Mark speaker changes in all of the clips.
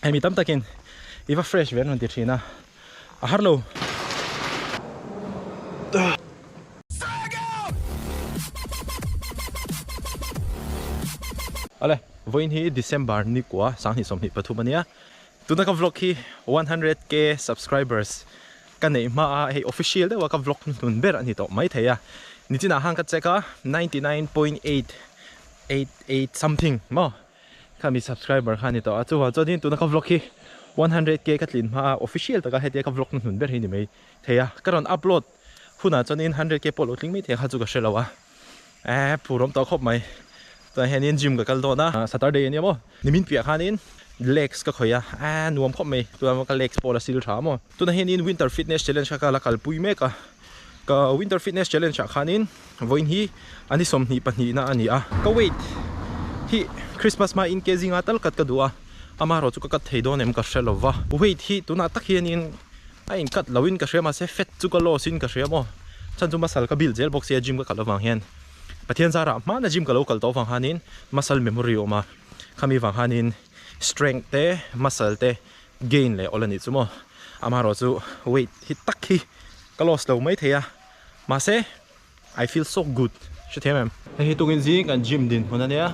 Speaker 1: Hei mi tam takin i va fresh ve an rawn ti thin a, a har lo. Awle, vawiin hi December ni kua 2023 a nia. Tuna ka vlog hi 100k subscribers ka neih hma a, hei official deuha ka vlog hnuhnun ber a ni tawh maithei a. Nichinah khan ka check a, 99.888 something maw? Kha mi subscriber kha a ni tawh a, chuvang chuanin tuna ka vlog hi 100k ka tlin hma a official taka hetia ka vlog hnuhnun ber hi ni mai thei a, ka rawn upload hunah chuanin 100k pawh lo tling mai thei a kha chu ka hre lo a, eeh phur awm tawh khawp mai. Tunah hianin gym ka kal dawn a, Saturday a nia maw, nimin piah khanin legs ka khawih a, eeh nuam khawp mai, tunah ka legs pawh la sil tha maw. Tunah hianin winter fitness challenge kha ka la kalpui mek a, ka winter fitness challenge ah khanin vawiin hi a ni 22 na a ni a, ka weight hi Christmas hma in kg nga tal kat ka duh a, amaherawh chu ka cut thei dawn em ka hre lo va, weight hi tunah tak hianin a in cut loin ka hria mahse fat chu ka loss in ka hria maw, chhan chu muscle ka build zel bawk sia gym ka kal avang hian Pathian zarah hmana gym ka lo kal tawh avang khanin muscle memory a awm a, khami vang khanin strength te muscle te gain leh awl a nih chu maw. Amaherawh chu weight hi tak hi ka loss lo mai thei a, mahse I feel so good hrethiam em? Hei hi tukin zing kan gym din hmun a nia,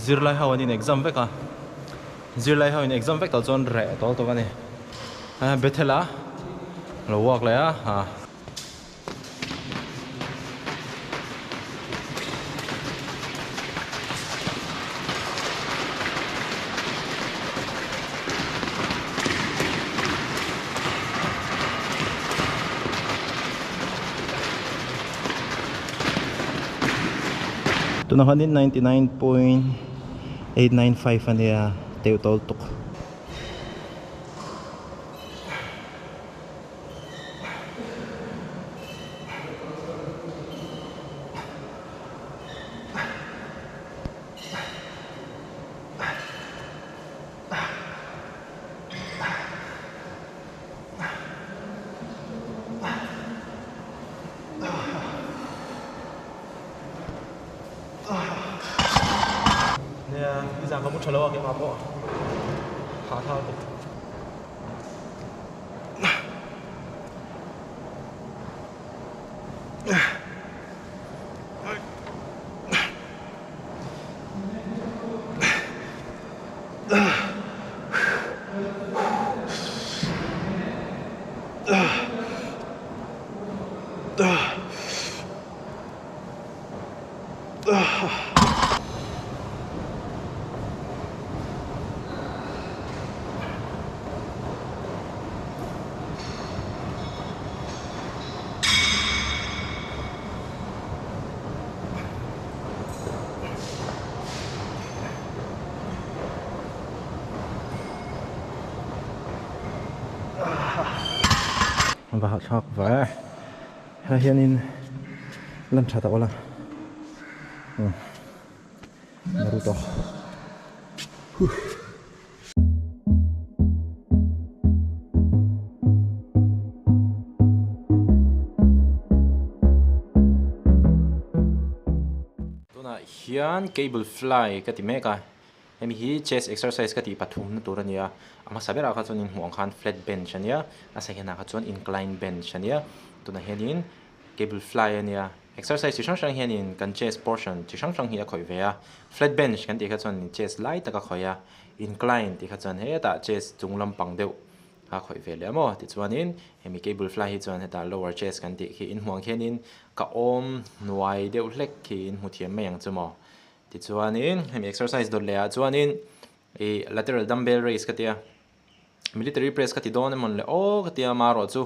Speaker 1: zirlai ho an in exam vek a, zirlai ho in exam vek tawh chuan reh tawl tawk a ni. Bethel a lo walk leh a. Tunah khanin 99.895 a nia teuh tawl tuk. Nia, nizan ka mu tha lo a keimah pawh hahthlak lutuk. Va hahthlak ve. Helai hianin lan tha tak awla Naruto. Huh. Tunah hian cable fly ka ti mek a, hemi hi chest exercise ka tih pathumna tur a ni a, a hmasa berah kha chuan in hmuh ang khan flat bench a nia, a second ah kha chuan incline bench a nia, tunah hianin cable fly a nia, exercise chi hrang hrang hianin kan chest portion chi hrang hrang hi a khawih ve a, flat bench kan tih kha chuan chest lai tak a khawih a, incline tih kha chuan hetah chest chung lampang deuh a khawih ve leh a maw tichuanin hemi cable fly hi chuan hetah lower chest kan tih khi inhmuh ang khianin ka awm hnuai deuh hlek khi in hmu thiam mai ang chu maw tichuanin hemi exercise dawt leh ah chuanin ih lateral dumbbell raise ka tia military press ka ti dawn emaw le aw ka tia marawh chu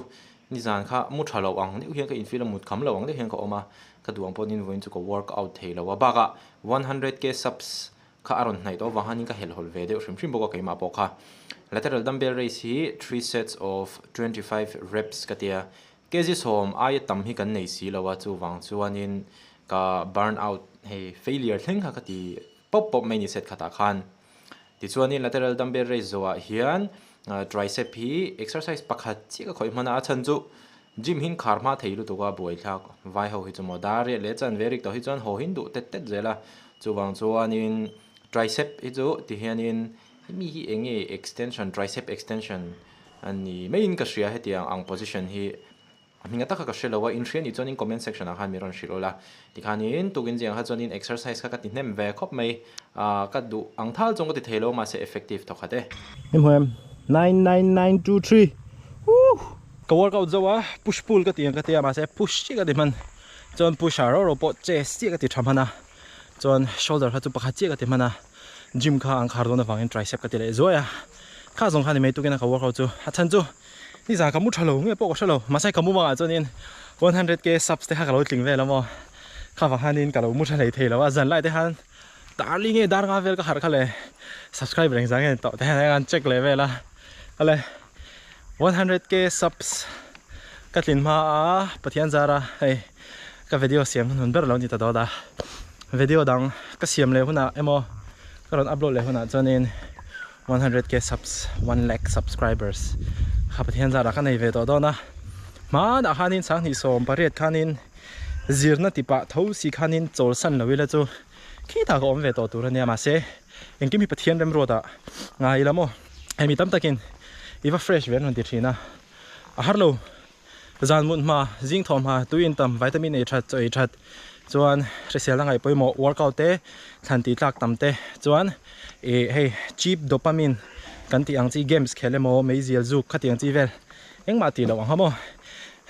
Speaker 1: nizan kha mu tha lo ang deuh hian ka infill a mut kham lo ang deuh hian ka awm a ka duh ang pawhin vawiin chu ka workout thei lo a bakah 100k subs kha a rawn hnaih tawh avang hianin ka helhhawlh ve deuh hrim hrim bawk a keimah pawh kha. Lateral dumbbell raise hi 3 sets of 25 reps ka tia, kg 10 aia tam hi kan nei si lo a, chuvang chuanin ka burn out hei failure thleng kha ka ti pawp pawp mai ni set khatah khan. Tichuanin lateral dumbbell raise zawhah hian tricep hi exercise pakhat chiah ka khawih hman a, a chhan chu gym hin khar hma thei lutuk a buaithlak vai ho hi chu maw dar riat leh chan ve rik tawh hi chuan haw hin duh tet tet zel a. Chuvang chuanin tricep hi chu ti hianin Hemi hi eng nge extension tricep extension a ni maiin ka hria hetiang ang position hi a hminga taka ka hre lo a, in hria nih chuanin comment section ah khan min rawn hrilh ula. Tikhanin tukin zingah kha chuanin exercise kha ka ti hnem ve khawp mai, ah ka duh ang thal chuan ka ti thei lo mahse effective thawkhat e. Hemu em 99923 woo ka workout zo a push pull ka ti ang ka tia mahse push chiah ka ti hman chuan push ah rau rau pawh chest chiah ka ti tha hman a chuan shoulder kha chu pakhat chiah ka ti hman a gym kha an khar dawn avangin tricep ka ti leh zuai a kha zawng kha ni mai tukin a ka workout chu a chhan chu nizan ka mu tha lo nge pawh ka hre lo mahse ka mu bangah chuanin 100k subs te kha ka lo tling vel a maw kha vang hianin ka lo mu tha hlei thei lo a zan lai te khan Darli nge dar nga vel ka harh kha le subscribe reng zang nge tawh te hian an check leh vel a ale 100k subs ka tlin hma a Pathian zara hei ka video siam hun ber lo ni ta dawt a video dang ka siam leh hunah emaw ka rawn upload leh hunah chuanin 100k subs 1 lakh subscribers kha Pathian zara ka nei ve tawh dawn a hmanah khanin sanghnih 18 khanin zirna tipah tho si khanin chawlsan lo ila chu Khitah ka awm ve tawh tur a nia mahse engkim hi Pathian remruatah ngai ila maw hemi tam takin i va fresh ve an rawn ti thin a a har lo zan mut hma zing thawh hma tui in tam vitamin ei that chaw ei that chuan hriselna ngaih pawimawh workout te thlan tih tlak tam te chuan ih hei cheap dopamine kan tih ang chi games khel emaw meizial zuk khatiang chi vel engmah tih loh ang ha maw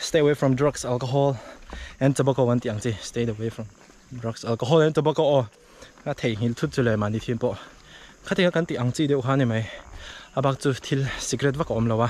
Speaker 1: stay away from drugs alcohol and tobacco an tih ang chi stay away from. Drugs alcohol and tobacco aw a theihnghilh thut chu leh mahni thin pawh khatinga kan tih ang chi deuh kha a ni mai a bak chu thil secret vak a awm lo a.